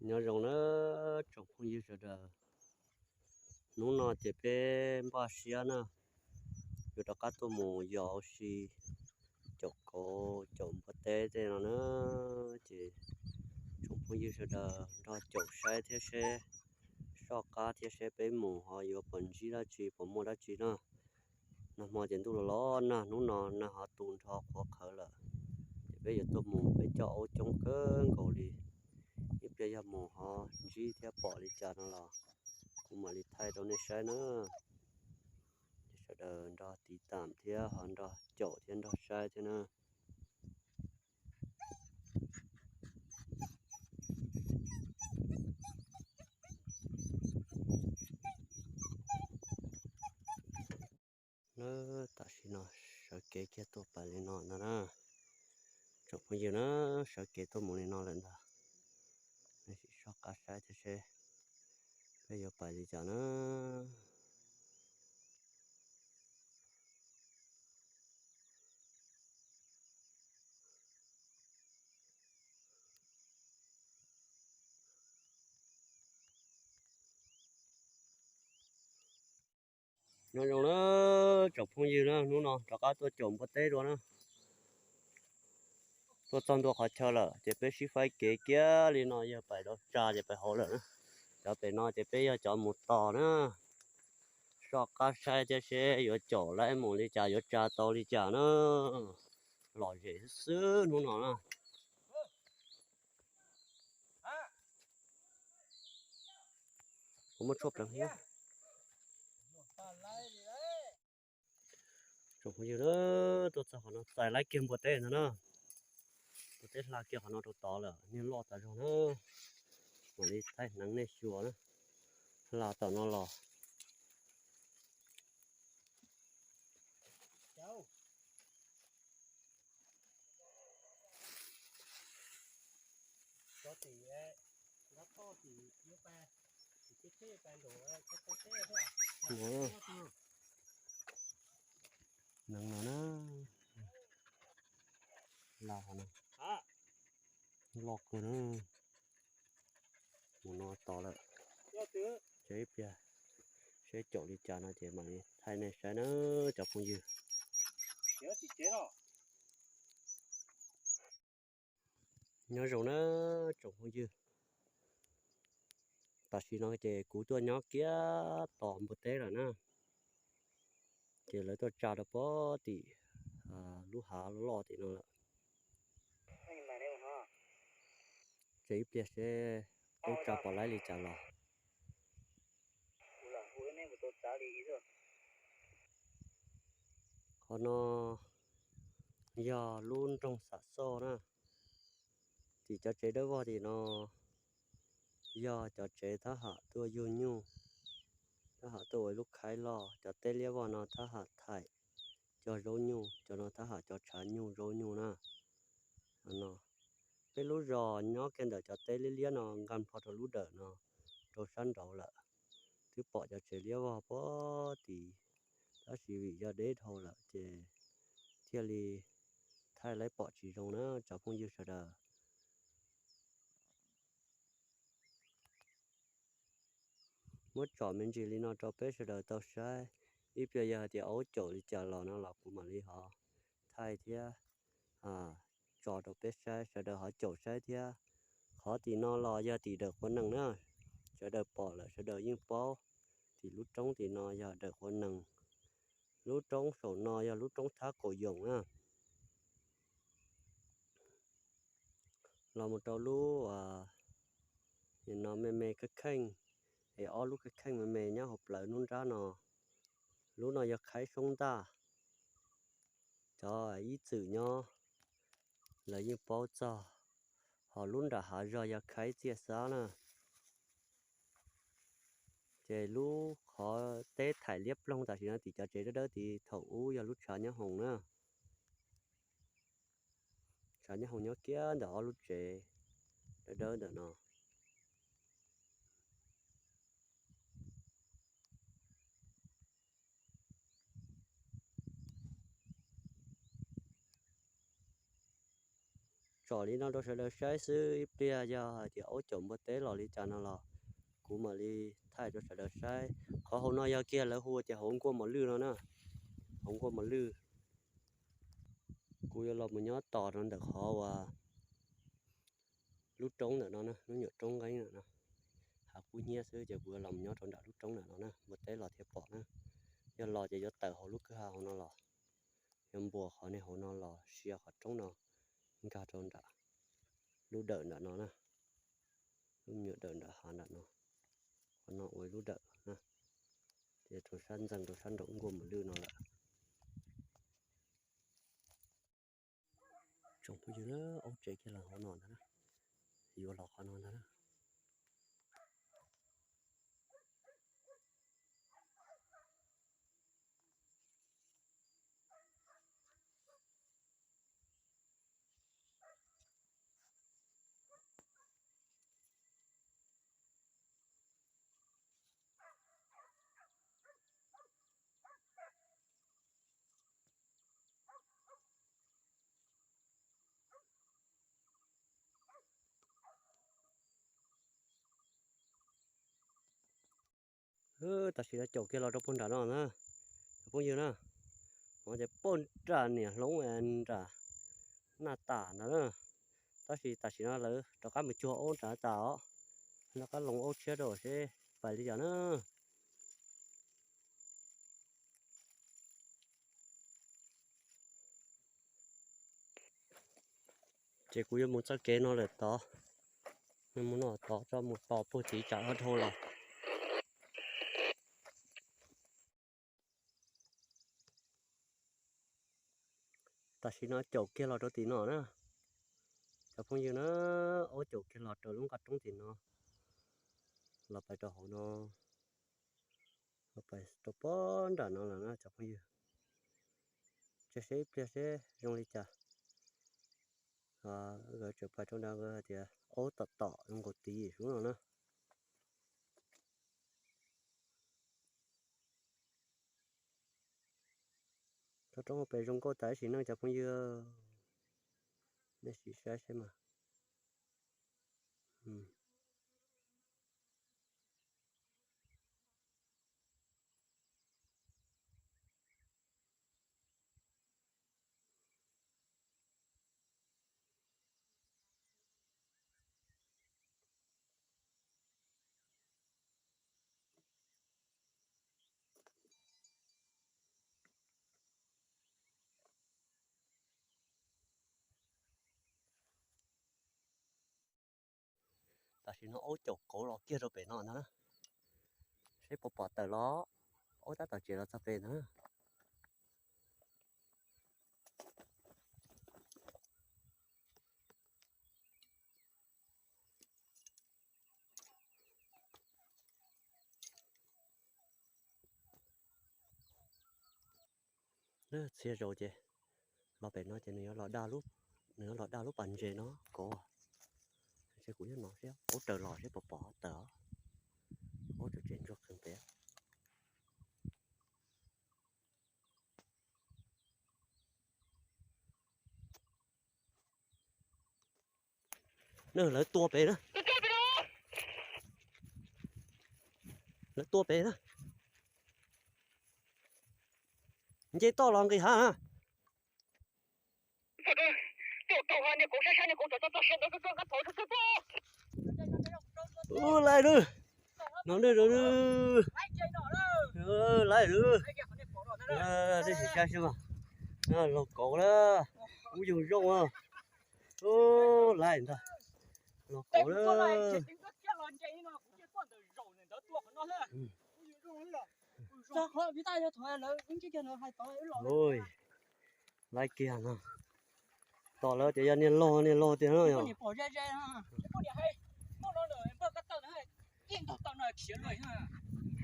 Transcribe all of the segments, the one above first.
Nyob zoo na tsoom phooj ywg sawv daws, hnub no ces peb npaj siab na, yuav rov qab tuaj mus yos ua si caum kauv caum npua teb tej no na. Ces tsoom phooj ywg sawv daws nrog caum saib thiab seb, soj qab thiab seb peb mus ho yuav puas ntsib dab tsi puas muaj dab tsi na. Nag hmo ces ntuj los los nag, hnub no nag ho tu nrho qhuav qhawv lawm, ces peb yuav tuaj mus peb coj aub coob kawg nkaus li. Ib pliag yog mus ho ntsib thiab pom li cas no los kuv mam li thaij rau nej saib na. Ces sawv daws nrog tiv tam thiab ho nrog caum thiab nrog saib thiab na. Tam sim no sawv kev kiag tuaj pais li no ntag na. Tsoom phooj ywg na, sawv kev tuaj mus li no lawm ntag. Nej sim soj qab saib thiab seb peb yuav pais li cas na. Nyob zoo na tsoom phooj ywg na, hnub no rov qab tuaj caum npua teb dua na. Tuaj txog ntua qhov chaw lawm ces peb sib faib kev kiag li no, yog pais rau tsa ces pais hauv lawm na. Cov pem no ces peb yog cov mus tos na. Soj qab saib thiab seb yuav caum laib mus li cas, yuav tsa tau li cas na. Lom zem xwb hnub no na. Kuv muab tshuaj pleev thiab. Tsoom phooj ywg na, tuaj txog qhov no txais laib kiag npua teb ntag na. Npua teb hla kiag qhov no rau tod lawm, niag loj tas zog na. Mam li thaij hneev nej xyuas na. Hla tom no los. Hneev no na, hla qhov no, loj kawg na. Mus no tod lawm. Ces ib pliag seb caum li cas no ces mam li thaij nej saib na cov phooj ywg. Nyob zoo na tsoom phooj ywg, tam sim no ces kuv tuaj nyob kiag tom npua teb lawm na. Ces lawv tuaj tsa rau pem tim lub hav loj loj tim no lawm. Ces ib pliag seb peb tsa pom laib li cas los. Qhov no yog lub nroog Xam Xoj na. Tim cov tsev dawb vog tim no yog cov tsev thab ham tuaj yug nyuj, thab ham tuaj ua ib lub khaib loj. Cov teb liab vog no thab ham thaim cog zaub nyuj, cov no thab ham cov tshav nyuj zaub nyuj na. No, peb lub zos nyob kiag ntawm cov teb liab liab no nkag plho rau lub dawm no, rau sab nraud lawm. Twb pom cov tsev liab vog pem tid, tab sis vim yog deb dhau lawm ces thiaj li thaij laib pom tsis zoo na cov phooj ywg sawv daws. Muab tsom me ntsis li no rau peb sawv daws tau saib, ib pliag yog hais tias aub caum li cas los no los kuv mam li ho thaij thiab tso rau peb saib, sawv daws ho caum saib thiab. Qhov tim no los yog tim dawm Qhuav Nees na, sawv daws pom lawm sawv daws yeej paub. Tim lub roob tim no yog dawm Qhuav Nees, lub roob saum no yog lub roob Thab Kaum Yoos na. Los mus rau lub no me me kheej kheej, es ob lub kheej kheej me me nyob hauv plawv nruab nrab no. Lub no yog khaib Soob Ntaj, cov ib txwm nyob lawv yeej paub txog. Ho lub nram hav zog yog khaib Txiaj Xab na. Ces lub qhov teb thaim liab ploog tam sim no tim cov tsev dawb dawb tid thaum ub yog lub tshav nyob hoom na. Tshav nyob hoom nyob kiag ntawm ob lub tsev dawb dawb ntawm no. Tsom li no rau sawv daws saib xwb, ib pliag yog hais tias aub caum npua teb los li cas no los kuv mam li thaij rau sawv daws saib. Qhov hauv no yog kiag lawv hu tias hauv nkuaj mos lwj no na, hauv nkuaj mos lwj. Kuv yuav los mus nyob tos rau ntawm qhov uas lub roob ntawm no na, lub nyuam roob nqeeb ntawm no, hav kub hnyiab xwb ces kuv yuav los mus nyob rau nram lub roob ntawm no na, npua teb los thiaj pom na. Yog los ces yuav tawm hauv lub kwj ha hauv no los, yuav npuas qhov nej hauv no los sia qhov roob no nkag rau nram lub dawm nram no na, lub nyuam dawm nram hav nram no, qhov no ua ib lub dawm na, ces rau sab ntxeev rau sab nraum nkuaj mos lwj no lawm. Tsoom phooj ywg na, aub tsev kiag los hauv no ntag na, yuav los qhov no ntag na. Tam sim no caum kiag los rau puag nram no na, cov phooj ywg na, no ces puag nram niam hloov nram Naj Tas ntawd na. Tab sis tam sim no lawv rov qab mus cuag aub nram tas os, rov qab loo aub tshiab rau seb pais li cas na. Ces kuv yuav mus txoj kev no lawm tod, mus no tod tso mus tos puag tim tsam hov dhau los. Tam sim no caum kiag los rau tim no na, cov phooj ywg na, aub caum kiag los rau lub nqaj roob tim no, los pais rau hauv no, los pais rau puag nram no lawm na cov phooj ywg. Cia seb ib pliag seb zoo li cas. Nkawd tseem pais rau nrad, nkawd hais tias aub tom tom zoo nkaus tid sub no na. Tsob roob pem zoo nkauj tas ib sim neej cov phooj ywg, nej sim saib seb mas. Tam sim no aub caum kauv los kiag rau pem no ntag na, seb puas pom tawm los, aub tab tom tseem los txog pem ntag na. Txhia zaus ces los pem no ces nws yuav los da lub, nws yuav los da lub pas ntses no kauv. Seb kuv yuav no seb aub raws los seb puas pom tawm os. Aub tseem ntsuag qees pem. Lawv tua pem na, lawv tua pem na. Nce toj los nqis hav na. Ub, laij lawm, no lawm, laij lawm, nej sim saib seb mas, laug kauv na, ub yoog zoo, ub, laij ntag, laug kauv na. Laij kiag no, tos lawv tias yog niag laug niag laug tiag no yog.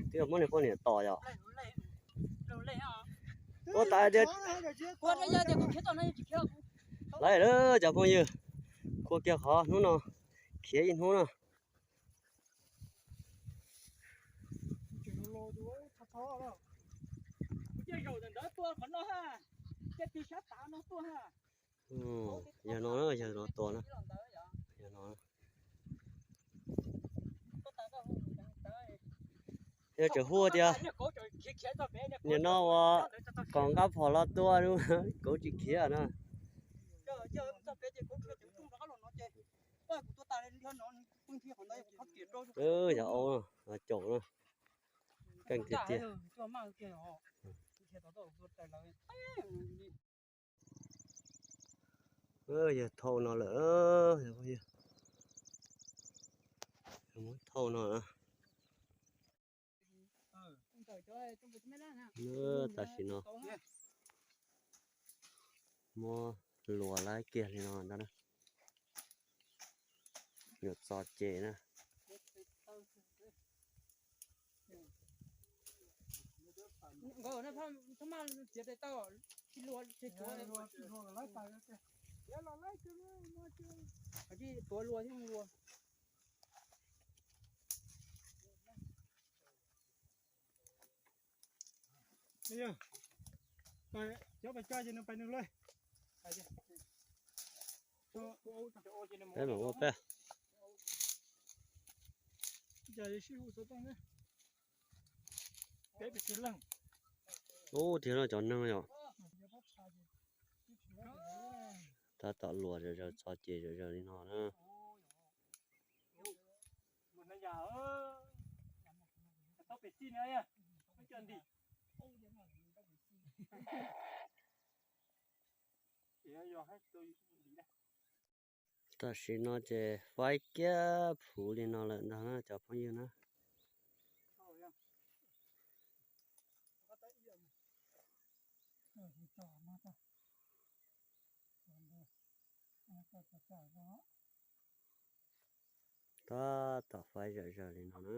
Twb yog muab niag poj niam tom yog. Ua tas tias, laij lawm cov phooj ywg, kua kiag qhov hnub no khiav ib hnub na. Yog no, yog no tua na. Yog no. Yog tseem hu tias nim no uas kom nqa phom los tua, kauv tsis khiav na. Yog aub caum na, keej tiag tiag. Yog thauj no lawm, thauj no. Tam sim no muab luas laib kiag li no ntag na. Yuav txo ces na. Cov pais tso ces nws pais nws lawm. Peb mam ua peb. Ub, tiag no cov neeg yom. Tab tom luas zom zaws, txo ces zom zaws li no na. Tam sim no ces faib kiag phuv li no lawm ntag na cov phooj ywg na. Tab tom faib zom zaws li no na.